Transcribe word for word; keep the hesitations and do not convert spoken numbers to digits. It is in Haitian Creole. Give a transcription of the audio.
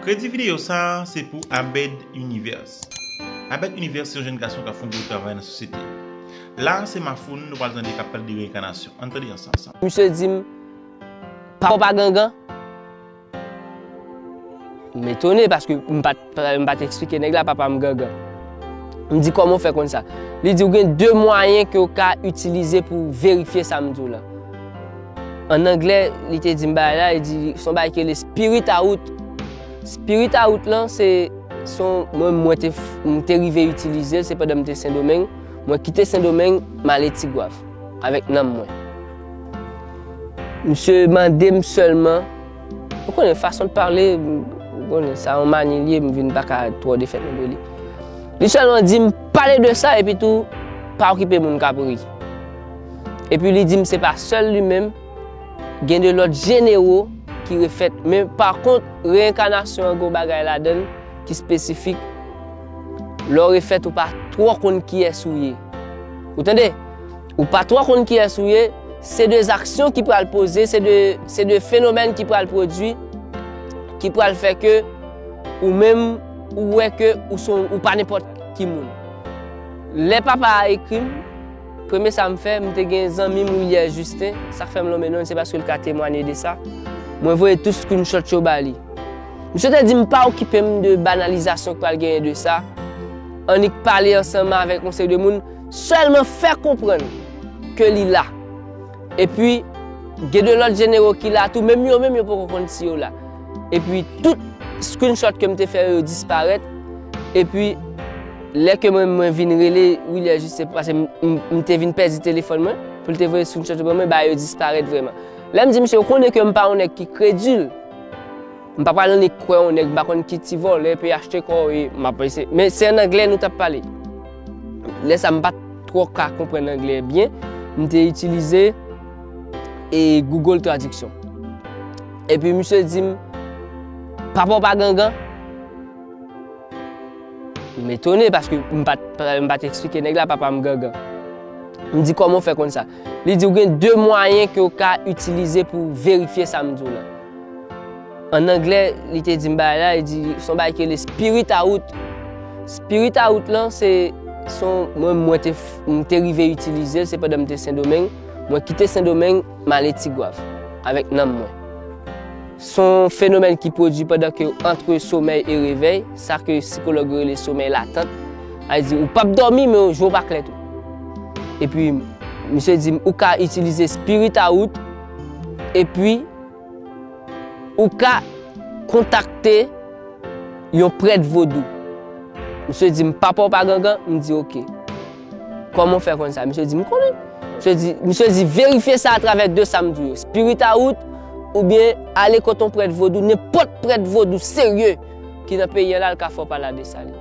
Kredi videyo sa a se pou Abed Universe. Abed Universe se yon jèn gason k ap fè yon gwo travay nan sosyete a. La a se Mafoun, nou pral tande k ap pale de reyenkanasyon. Ann tande ansanm. Misye di m, "Papa w pa gangan?" M etone paske m pa t, m pa t eksplike nèg la papa m gangan. M di, "Kòman w fè konn sa?" Li di, "Ou gen de mwayen ke w ka itilize pou w verifye sa m di w la." An anglè, li te di m bagay la, li di, se yon bagay ki rele Spirit Out. Spirit Out lan, se, se yon, mwen, mwen te, m te rive itilize l, se pandan m te Sendomeng. Mwen kite Sendomeng, m ale Tigwav avèk nanm mwen. Misye mande m sèlman, ou konnen fason l pale, ou konnen sa yon mani l ye, m vin pa ka twò defèt mwen de li. Li sèlman di m, "Pale de sa, epi tou, pa okipe moun k ap ri." Epi li di m se pa sèl li menm, gen de lòt jenero ki refèt. Men pa kont, reyenkanasyon an gen yon bagay ladan l ki espesifik. Lè w refèt, ou pa twò konn kiyès ou ye. Ou tande? Ou pa twò konn kiyès ou ye. Se de aksyon ki pral poze, se de, se de fenomèn ki pral pwodui, ki pral fè ke ou menm, ou wè ke ou son, ou pa nenpòt ki moun. Lè papa a ekri m, premye sa m fè, m te gen zanmi m, Willier Justin, sa k fè m lonmen non l, se paske l ka temwanye de sa. Mwen voye tout screenshot yo ba li. Misye te di m pa okipe m de banalizasyon k pral genyen de sa. Annik pale ansanm avèk yon seri de moun, sèlman fè konprann ke li la. Epi, gen de lòt jenero ki la tou, menm yo menm yo poko konn si yo la. Epi, tout screenshot ke m te fè yo, yo disparèt. Epi, lè ke mwen, mwen vin rele Willier Justin, paske m, m, m te vin pèdi telefòn mwen, pou l te voye screenshot yo ban mwen, bagay yo disparèt vrèman. Lè m di misye, ou konnen ke m pa yon nèg ki kredil. M pa pral annik kwè yon nèg, m pa konn ki ti vòlè, pe achte kò w, e m ap eseye. Men se an anglè nou t ap pale. Lè sa m pa t twò ka konprann anglè byen, m te itilize e Google Traduction. Epi misye di m, "Papa w pa gangan?" M etone paske m pa t, m pa t eksplike nèg la papa m gangan. M di, "Kòman w fè konn sa?" Li di, "Ou gen de mwayen ke w ka itilize pou w verifye sa m di w la." An anglè, li te di m bagay la, li di, se yon bagay ki rele Spirit Out. Spirit Out lan, se, se yon, mwen, mwen te, m te rive itilize l, se pandan m te Sendomeng. Mwen kite Sendomeng, m ale Tigwav avèk nanm mwen. Se yon fenomèn ki pwodui pandan ke antre somèy e revèy, sa ke sikològ yo rele somèy latant. Sa vle di, ou p ap dòmi, men je w pa klè tou. Epi, misye di m, ou ka itilize Spirit Out, epi ou ka kontakte yon prèt vodou. Misye di m, "Papa w pa gangan?" M di, "Oke. Kòman w fè konn sa?" Misye di, "M konnen." Misye di, misye di, "Verifye sa atravè de sa m di w yo. Spirit Out, oubyen ale kote yon prèt vodou, nenpòt prèt vodou serye ki nan peyi an la, l ka fè w pale a de sa li."